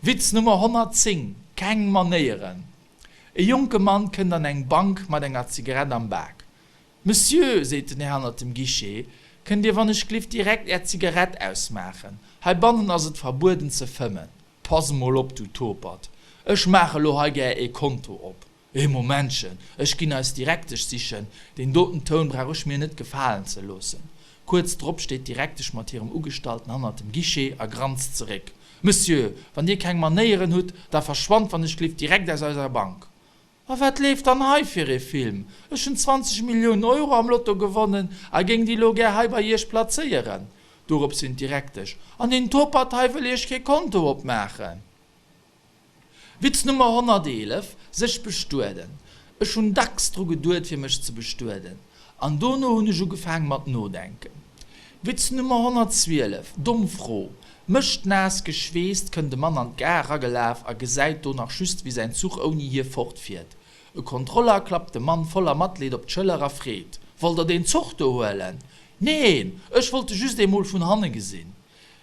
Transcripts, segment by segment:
Witz Nummer 110, Keng Manéieren! E jonke Mann kënnt an eng Bank mat enger Zigarett am Bak. Monsieur, seet den Här hannert dem Guichet, kënnt Dir wann ech glift direkt Är Zigarett ausmaachen? Heibannen ass et verbueden ze fëmmen. Pass mol op, du Topert, ech maache lo hei gär ee Konto op. Ee Momentchen, ech ginn eis Direktesch sichen, deen doten Toun brauch ech mir net gefalen ze loossen. Kuerz drop steet d'Direktesch mat hirem Ugestallten hannert dem Guichet a granzt zeréck, Monsieur, wann Dir keng Manéieren hutt, da verschwannt wann ech glift direkt aus eiser Bank. A wat leeft dann hei fir ee Film? Ech hunn 20 Milliounen Euro am Lotto gewonnen a géing déi lo gär hei bei Iech plazéieren. Dorops hin d'Direktesch, An deen Topert hei wëll Iech kee Konto opmaachen. Witz Nummer 111, Sech bestueden. Ech hunn dacks dru geduet fir mech ze bestueden. An dono hunn ech ugefaang mat nodenken. Witz Nummer 112, Domm Fro. Mëschtnaass geschweesst kënnt e Mann an d'Gare ragelaf a gesäit do nach just wéi säin Zuch ouni hie fortfiert. E Kontroller klappt dem Mann voller Matleed op d'Schëller a freet, Wollt der deen Zuch do huelen? Neen, ech wollt e just eemol vun hanne gesinn.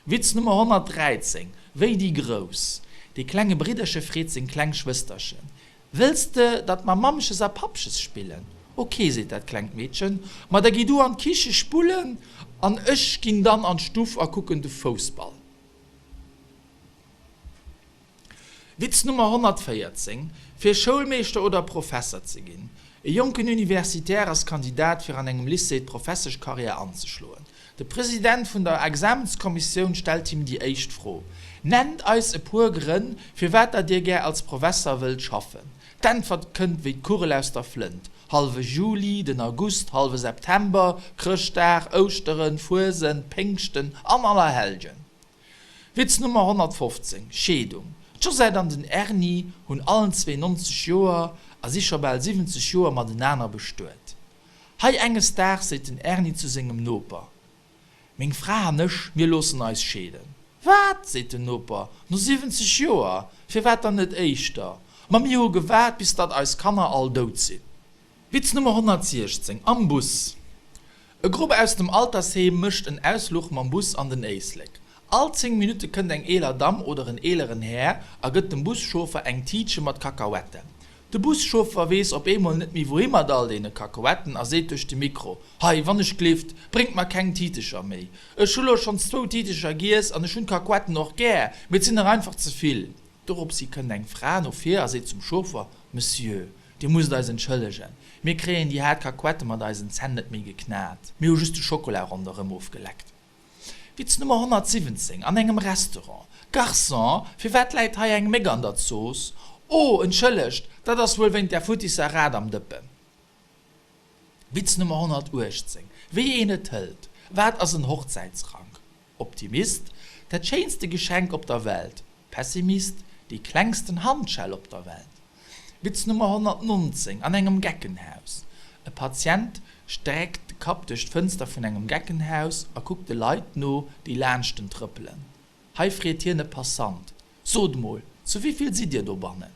Witz Nummer 113, Wéi déi Grouss. Dee klenge Bridderche freet seng kleng Schwësterchen, Wëlls de, datt mer Mammches a Pappches spillen? Ok, seet dat klengt Meedchen, ma da gi du an d'Kiche spullen an ech ginn dann an d'Stuff a kucken de Foussball. Witz Nummer 114, Fir Schoulmeeschter oder Professer ze ginn. E jonken Universitaire ass Kandidat fir an engem Lycée d'Professeschkarriär anzeschloen. De President vun der Examenskommissioun stellt him déi éischt Fro, Nennt eis e puer Grënn, firwat der Dir gär als Professer wëllt schaffen. D'Äntwert kënnt wéi d'Kugel aus der Flënt, Hallwe Juli, den August, hallwe September, Chrëschtdag, Ouschteren, Fuesent, Péngschten an Allerhellgen. Witz Nummer 115, Scheedung, D'Josette an den Erni hunn allen zwee 90 Joer a si scho bal 70 Joer matenaner bestuet. Hei enges Daags seet den Erni zu sengem Noper, Meng Fra an ech, mir loossen eis scheeden. Wat? seet den Noper, no 70 Joer? Firwat dann net éischter? Ma mir hu gewaart, bis datt eis Kanner all dout sinn. Witz Nummer 116, Am Bus. E Grupp aus dem Altersheem mécht en Ausfluch mam Bus an den Éislek. All 10 Minutte kënnt eng eeler Damm oder en eeleren Här a gëtt dem Buschauffer eng Tiitche mat Kakahuetten. De Buschauffer weess op eemol net méi wouhi mat all deene Kakahuetten a seet duerch de Mikro, Hei, wann ech glift, bréngt mer keng Tiitecher méi. Ech hu lo schonns zwou Tiitecher giess an ech hunn d'Kakahuetten och gär, mee et sinn der einfach ze vill. Doropshi kënnt eng Fra no vir a seet zum Chauffer, Monsieur, Dir musst eis entschëllegen, mir kréien déi haart Kakuette mat eisen Zänn net méi geknat, mir hu just de Schokola ronderëm ofgeleckt. Witz Nummer 117, An engem Restaurant, Garçon, firwat läit hei eng Méck an der Zooss? Oh, entschëllegt, dat ass wuel wéint där futtisser Rat am Dëppen. Witz Nummer 118, Wéi een et hëlt, Wat ass en Hochzäitsrank? Optimist, Dat schéinste Geschenk op der Welt. Pessimist, Déi klengsten Handschell op der Welt. Witz Nummer 119, An engem Geckenhaus. E Patient streckt de Kapp duerch d'Fënster vun engem Geckenhaus a kuckt de Leit no, déi laanscht en trëppelen. Hei freet hien e Passant, Sot mol, zu wéi vill sidd Dir dobannen?